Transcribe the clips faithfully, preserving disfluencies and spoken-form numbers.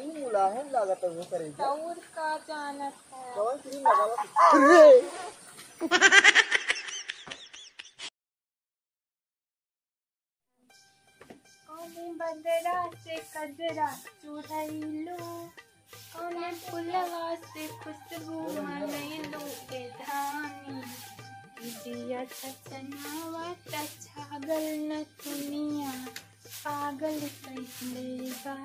मुलायम लागत है वो करेजा। और का जानत है? कौन क्रीम लगावा? अरे! कौन बदरा से कजरा चुरैलू, कौन फुलवा से खुशबू मनैलू, ए धानी, ई दिया छछनावा त छागल न दुनिया पागल कइले बा।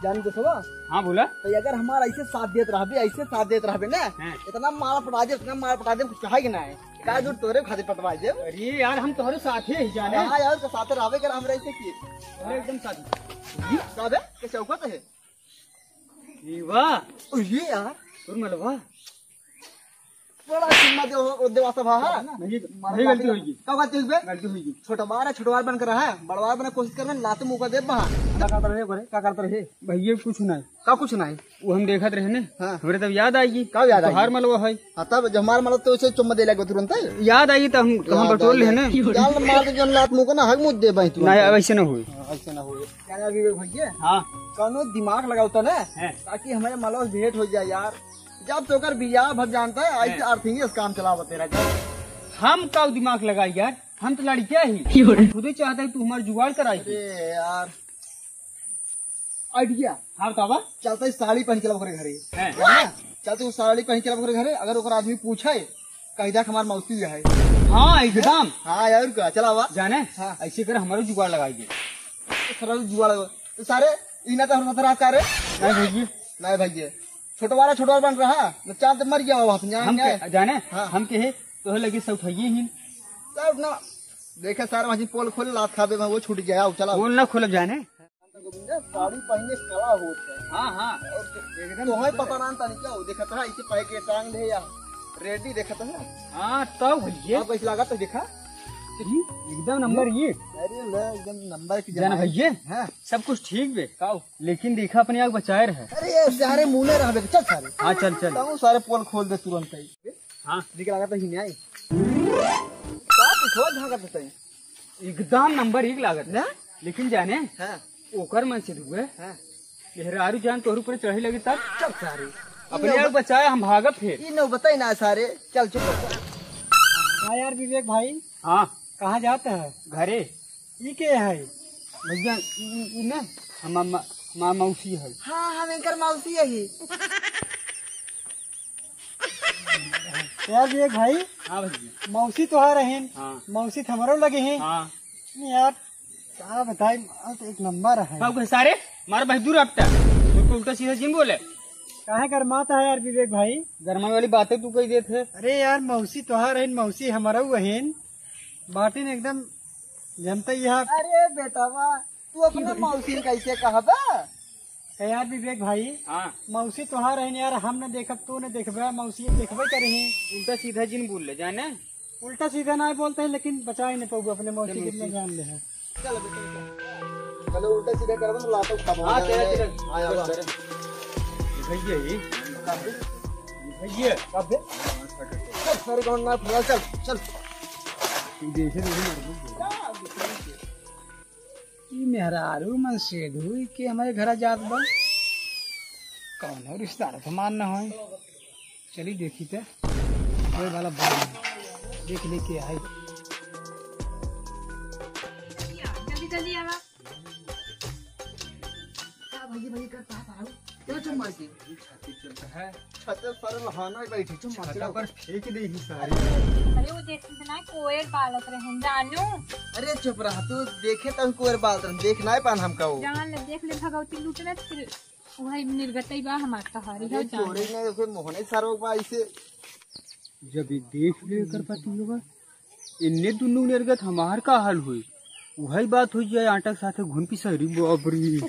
जान दोस्तवा, हाँ, बोला। तो अगर हमारा ऐसे साथ देत रहबे, ऐसे साथ देत रहबे ना, हाँ। इतना माल पटा दे, इतना माल पटा दे, कुछ कहा कि ना है। का जो तोरे खातिर पटवा दे। अरे यार, हम तोहरे साथे ही जाने। हाँ यार, तो साथे रहबे कर हमरा ऐसे की। अरे एकदम साथ। का बे? के चौकत है? ई वाह। ओ ये यार। तोर मलवा। बड़ा हिम्मत दे, ओ देवा सभा है। नहीं, मार नहीं, गलती मार। होई गी। का गलती होई बे? गलती होई गी। छोटवार है, छोटवार बन कर रहा है, बड़वार बने कोशिश करबे, लात मुका दे बहा। का करत रहे, करे? का करत रहे? भैया कुछ नहीं। का कुछ नहीं? वो हम देखत रहे ने, हाँ। हमरे तब याद आई गी। का याद आई? तोहार मलवा है। हाँ, तब जो हमार मलवा तो उसे चुम्मा दे लगे तुरंत। याद आई तो हम, तो हम याद बटोर आई। ले ने। जान मार दे, जन लात मुका ना, हक मुद दे भाई तू। नहीं, अब ऐसे ना होई। हाँ, ऐसे ना होई। क्या यार विवेक भैया? हाँ। कौनो दिमाग लगाओ तो ना, हैं? ताकि हमारे मलवा से भेंट हो जाए यार। जब तो कर बियाह भर जानता है, ऐसे हैं? अर्थिंग काम चलावत तेरा क्या? हम का दिमाग लगाई यार, हम तो लड़किया ही। क्यों रे? हम खुदे चाहता है तू हमार जुगाड़ कराई। अरे यार, आइडिया। हाँ, बतावा। चलता है साड़ी पहन के ला ओकरे घरे। हैं? है ना? चलते वो साड़ी पहन के ला ओकरे घरे, अगर ओकर आदमी पूछे, कह दिया कि हमार मौसी है। हाँ, एकदम। हाँ यार, का चलावा। जाने? हाँ। ऐसे कर हमारो जुगाड़ लगाई दे। तो सारा जुगाड़ लगा। तो सारे, इना तो हमारे साथ रहा का रे? नहीं भैया। नहीं भैया। छोटवारा छोटवारा बन रहा, न चांद मर गया वहाँ पे, न्याय, हम न्याय। के, जाने? हाँ। हम के है, तो लगे सब उठाइए ही। तब ना, देखे सारे वहाँ पोल खोले, लात खाबे में वो छूट गया, चला। पोल ना खोलब जाने। गोविंदा, साड़ी पहने कला होत है। हाँ, हाँ। और तो एकदम तोहे पता ना तनी क्या हो, देखत है, इसे पहन के टांग ले या रेडी देखत है। हाँ, तो भैया। अब कैसे लागत है, देखा? जी, एकदम नंबर ये। अरे ले, एकदम नंबर की जान जमाई। भैया, हाँ। सब कुछ ठीक बे। का हो? लेकिन देखा, अपने आप बचाए रहे। अरे, ये सारे मुने रहबे, चल सारे। हाँ, चल, चल। तब सारे पोल खोल दे तुरंत ही। हाँ। निकल लागत है, ही नहीं आई। का पिछवा झांकत है? एकदम नंबर एक लागत है। ना? लेकिन जाने, हाँ। ओकर मन से दुए। हाँ। मेहरारू जान तोहर ऊपर चढ़े लगी तब। चल सारे। अपने आप बचाए, हम भागब फिर। ई नौ बताई ना सारे। चल चुप हो। हाँ यार विवेक भाई। हाँ। कहाँ जात है? घरे। ई के है? भैया, ई, ई, ई ना, हमार मा-, हमार मौसी है। हाँ, हम एकर मौसी है ही। यार विवेक भाई, हाँ भैया। मौसी तोहार रहेन, हाँ। मौसी त हमरो लगे हैं। हाँ। नहीं यार, का बताई, माल तो एक नंबर है। का कहे सारे? मार भाई दूर हट। तू उल्टा सीधा जिन बोले। काहे गरमात है यार विवेक भाई? गरमाए वाली बातें तू कही देत है। अरे यार, मौसी तोहार रहेन, मौसी हमरो रहेन। बाटिन एकदम जनता ही है। अरे बेटावा, तू अपना मौसी कैसे कहबा? ए यार विवेक भाई, हाँ। मौसी तोहार है यार, हम न देखब, तू न देखबे, मौसी देखबे करे हैं। उल्टा सीधा जिन बोल ले, जाने? उल्टा सीधा ना बोलते हैं, लेकिन बचा ही नहीं पाऊंगा अपने मौसी चलो, कितना ठीक। जान ले है। चलो बेटा, चलो। चलो, उल्टा सीधा करबो तो लातो खाबो। हाँ, चलो, चलो। हाँ, यार, चलो। चलो। भैया, ये। भैया। अबे। चल, सारे गाँव ना फुला, चल, चल। तू देखे, देखे, मर गई। ई मेहरारू मन से ढूई के हमारे घरा जात बा। कौनो रिश्तेदार तो मान ना होए। चली देखी ते। कोई वाला बात नहीं। देख ले के आई। जल्दी, जल्दी आवा। का भैया, भैया कर पास आओ। चलो चुम्मा के। छाती चलता है। छाती पर लहाना ही बैठी, चुम्मा छाता चलाओ। पर फेंक दे ही सारी। अरे वो देखत ना कोयर बालत रहन जानू। अरे चुप रहा तू, देखे तब कोयर बालत रहन, देख ना पान हमका वो। जान ले, देख ले भगवती लूटना फिर वही निर्गतई बा हमार तहारी अरे हो जान। चोरी नहीं, फिर मोहने सारो बा इसे। जब ये देख ले एकर पति होगा, इन्ने दुन्नू निर्गत हमार का हाल होई? वही बात हो जाए आटा के साथे घुन पिसरी, बाप रे।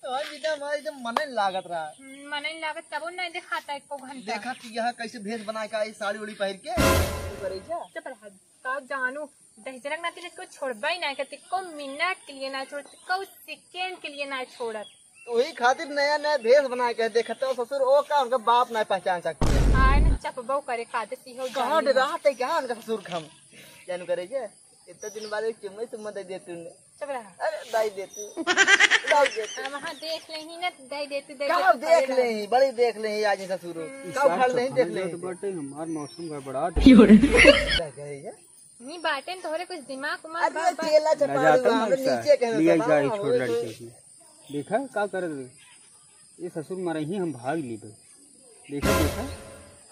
तो आज एकदम, आज एकदम मने लागत रहा। हम्म, मने लागत तबो नहीं दिखाता एको घंटा। देखा कि यहाँ कैसे भेष बनाए का आई साड़ी उड़ी पहन के। तू करे जा। चुप रहा, का जानू, दहिजरक नाती लेके छोड़बा ही नहीं करती, को मिनट के लिए ना छोड़ती, को सेकेंड के लिए ना छोड़त। तो वही खातिर नया नया भेष बनाए के देखत हो ससुर, ओ का उनका बाप ना पहचान सकते। आए ना चपबो करे कादे सी हो कहाँ जानी। डराते कहाँ उनका ससुर खम जानू करे जे। इतना दिन बाद एक चुम्मा, चुम्मा दे दे तूने। चुप रहा। अरे, दे दे तू। दे दे तू। हम वहाँ देख ले ही ना, दे दे तू, दे दे का तू, देख खड़े ले रहो। ही, बड़ी देख ले ही आज ससुरो। हम्म। का उखाड़ ले ही, देख ले ही। तो बटे हमार मौसम गड़बड़ा दे। क्या कहे ये? नी बाटे न तोहरे कुछ दिमाग उमाग अरे, बा, बा। केला चपाड़ू, ना जाता ना हमरे ऐसा। नीचे कहे लिया समा जाए हो छोड़ तो। लड़के की। देखा, का करत रहे? ये ससुर मरही हम भाग लीबे। देखा, देखा,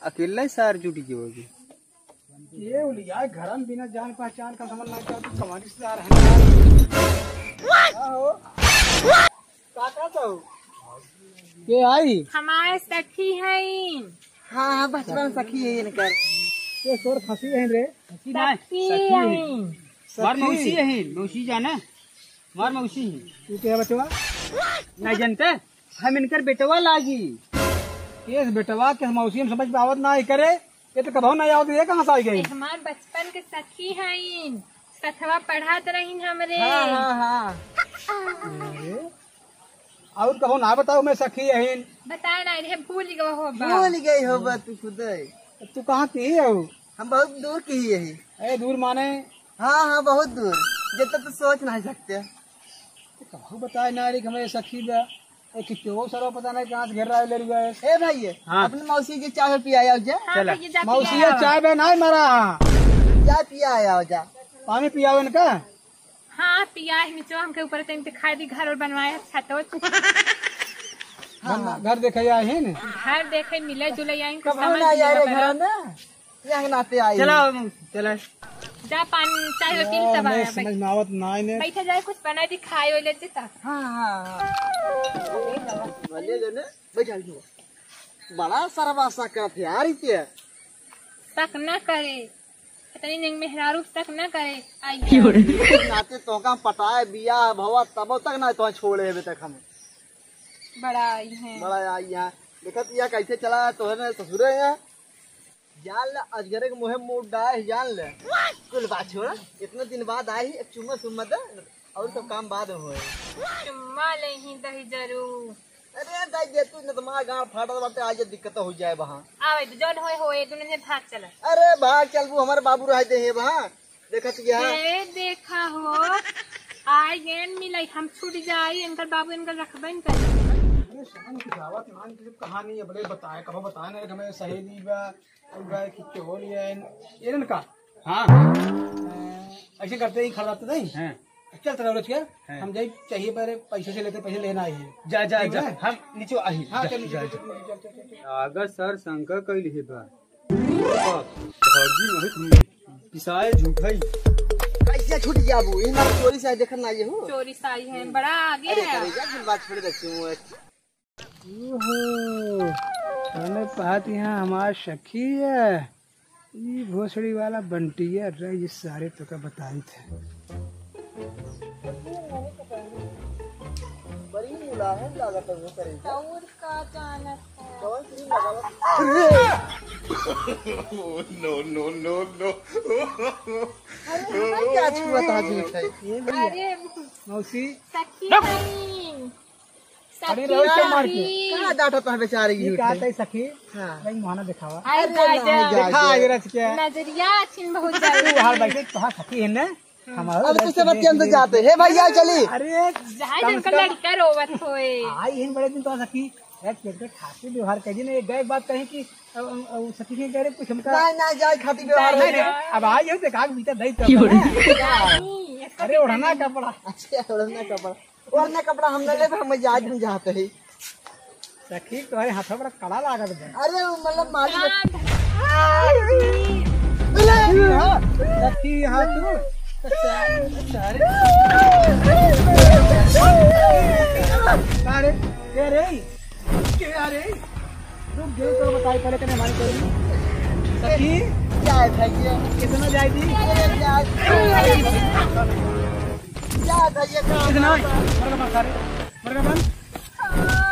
अकेला ही सार जुटी के होगी। ये उलिया घरम बिना जान पहचान का समझ ना क्या तू कमानी से आ रहा है। का हो? का का तो? के आई? हमारे सखी है। हाँ, हाँ, बचपन सखी है इनकर। ये तोर फंसी है रे। फंसी ना, सखी सखी है। है। मार सखी। मौसी है, मौसी जाना। मार मौसी है। तू के है बचवा? नहीं जानते? हम इनकर बेटवा लागी। केस बेटवा के हम मौसी हम समझ पावत ना ही करे। ये तो कबहू ना आवत, ये कहाँ से आई गई? ये हमार बचपन के सखी हईन, सथवा पढ़त रहीन हमरे। हाँ, हाँ, हाँ। अरे, और कहूँ ना बताओ, मैं सखी हईन। बताए ना रे, भूल गए हो बा। भूल गई हो बा तू खुदे। तू कहाँ की हो? हम बहुत दूर की ही यही। अरे दूर माने? हाँ, हाँ, बहुत दूर, जितना तू सोच नहीं सकते। तो कहूँ बताए ना रे, हमारे सखी बा। ए, कित्ते वो सरवा पता नहीं कहाँ से घेर रहा है, ले लिया है। ए भाई, हाँ। अपने मौसी के चाय पिया आओ जा। हाँ, चला। भैया, जा मौसी पिया ये आओ। चाय बे नहीं मरा। चाय पिया आओ जा। पानी पियाओ इनका। हाँ, पिया है, नीचे हमके ऊपर तनी दिखाई दी, घर और बनवाए, छत और। हाँ, घर, हाँ। घर देखे आए हैं ने? घर देखे, मिले जुले आए, कब कुछ हम समझ ना नहीं आए रे लग रहा। घर में? यहाँ के नाते आई। चला, चला। जा पानी, चाय पी ले, तब मैं आया, समझ में आवत ना आइने। बैठे जाए, कुछ बना दी, खाए, ओए ले जी, तब। हाँ, हाँ, हाँ। भले गने, बैठ जा, बैठ जा। बड़ा सरवा शक करत है यार, इते। शक ना करे। इतनी निंग मेहरारू शक ना करे। आई क्यों रे? नाते तोहका पटाए, बियाह भवा, तब तक ना तो छोड़े अबे तक हम। बड़ा आई है। बड़ा आई है। देखत या कैसे चला तोहरे ससुरे हैं। जान ले, अजगरे के मुँहे मुँह डाय, जान ले। कुल बात छोड़, इतना दिन बाद आई, एक चुम्मा सुम्मा दे, और सब काम बाद में होए। चुम्मा ले ही दही जरूर। अरे दाई दे तू, न तो मार गाँड़ फाटत बाटे, आज दिक्कत हो जाए वहाँ। आवे तो जौन होए होए, तू नहीं भाग चला। अरे भाग चल, वो हमारे बाबू रह दे है वहाँ, देखत क्या? ए, देखा हो, आई गेन मिलाई, हम छूट जाई, इनकर बाबू इनकर रखबे न करे। अरे शाम की दावत मान की कहानी है, बड़े बताए, कब बताए ना, हमें सहेली बा, अब गए कि चोर ये, ये ना का? हाँ। ऐसे करते ही खड़ा रहते थे। हाँ। चल, तेरा रोज क्या? हाँ। हम जाई, चाहिए, पहले पैसे से लेते, पैसे लेना ही है। जा, जा, ठीक जा। है? हम नीचे आई। हाँ, जा, चल, नीचे, जा, नीचे, जा। नीचे, चल, चल, चल, चल। अगर सर शंका कैल है बा। भागी नहीं तुम। पिसाए झूठाई। कैसे छूट जाबू? ये ना चोरी से देखत ना ये हो। चोरी से आई है, बड़ा आगे अरे, है। करे जा, दिल बात छोड़ दे, क्यों है? ओहो, तने कहत यहाँ हमार सखी है, ई भोसड़ी वाला बंटिया रह, ये सारे तो का बताई थे। बड़ी मुलायम लागत है वो करे। और का जानत है? कौन क्रीम लगावत? अरे! No, no, no, no। अरे, हमें क्या छुआ था झूठ है? ये भैया। अरे, मौसी। सखी नहीं। अरे सखी रहो, इसे मार के। नहीं। कहाँ डांटा तो है बेचारे ये की कहा उठे? था सखी? हाँ। भाई मुहाना दिखावा। अरे अरे दादा। नहीं, जा, दिखा, जा। ये रच के। नजरिया अच्छी बहुत तू बाहर जाए। बैठे, तो हाँ सखी है ना? हमारे अब घर तुझसे के बच्चे हम तो देख जाते। हे भैया, चली। अरे, जहाँ कम से जिनका कम लड़का रोवत होए। आई है बड़े दिन तो सखी, एक पेट पे खाती व्यवहार करी ना, एक गए बात कहीं कि, अ, अ, अ, सखी के कह रहे कुछ हमका नहीं, नहीं, जाए खाती व्यवहार नहीं, है। नहीं, अब आई हो तो काग बीता दही तो क्यों रे? नहीं, इसका अरे, ओढ़ना कपड़ा। अच्छा, ओढ़ना कपड़ा। वरना कपड़ा हम न लेबे, हम जाए, हम जाते ही। सखी, तोहरे हाथों बड़ा कड़ा लागत बा। अरे, वो मतलब मालिक। अरे, हाँ, सखी, हाँ, तू। सारे, सारे। सारे, के रे? के रे? रुक, जो तो बताई पहले, कने हमारी करी। सखी? जाए भाई, ये। कितना जाए दी? अरे, जाए। जाए भाई, ये काम कितना? मरगा बन, सारे। मरगा बन।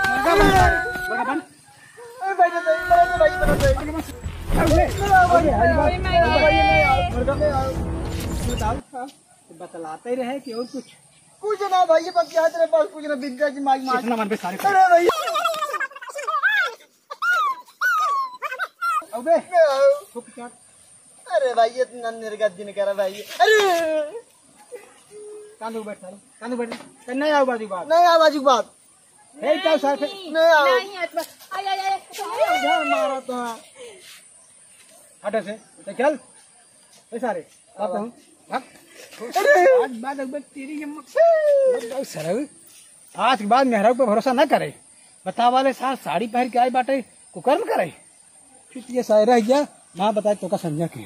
मरगा बन, सारे। मरगा बन। ए, भाई, भाई, भाई, भाई, भाई, भाई। मरगा बन। अरे, अरे, अरे, अरे, अरे, अरे, अरे, मरगा। बताओ, हाँ। तो बतलाते रहे कि और कुछ? कुछ ना भाई, ये बतियात रहे, बस कुछ ना, बिगड़ा जी, माई, माई। इतना मन पे सारे अरे भाई। अबे, मैं आऊँ। चुपचाप। अरे भाई, ये तो नन्हे का दिन करा भाई। अरे! कांदू बैठ, सारे। कांदू बैठ। ते नहीं आओ बाजू बात। नहीं आओ बाजू बात। हे, क्या सारे? नहीं आओ। नहीं, आज बस। आय, आय, आय। उधर मारा तो। हट से। ते चल। ए सारे। बात हूँ। भाग। अरे! आज बात एक बार तेरी हिम्मत। बहुत सारा। आज के बाद मेहरारू पे भरोसा ना करे। बतावा ले, सार साड़ी पहन के आई बाटे, कुकर्म करे। चुप ये सारे रह गया, ना बताए तो का समझा के।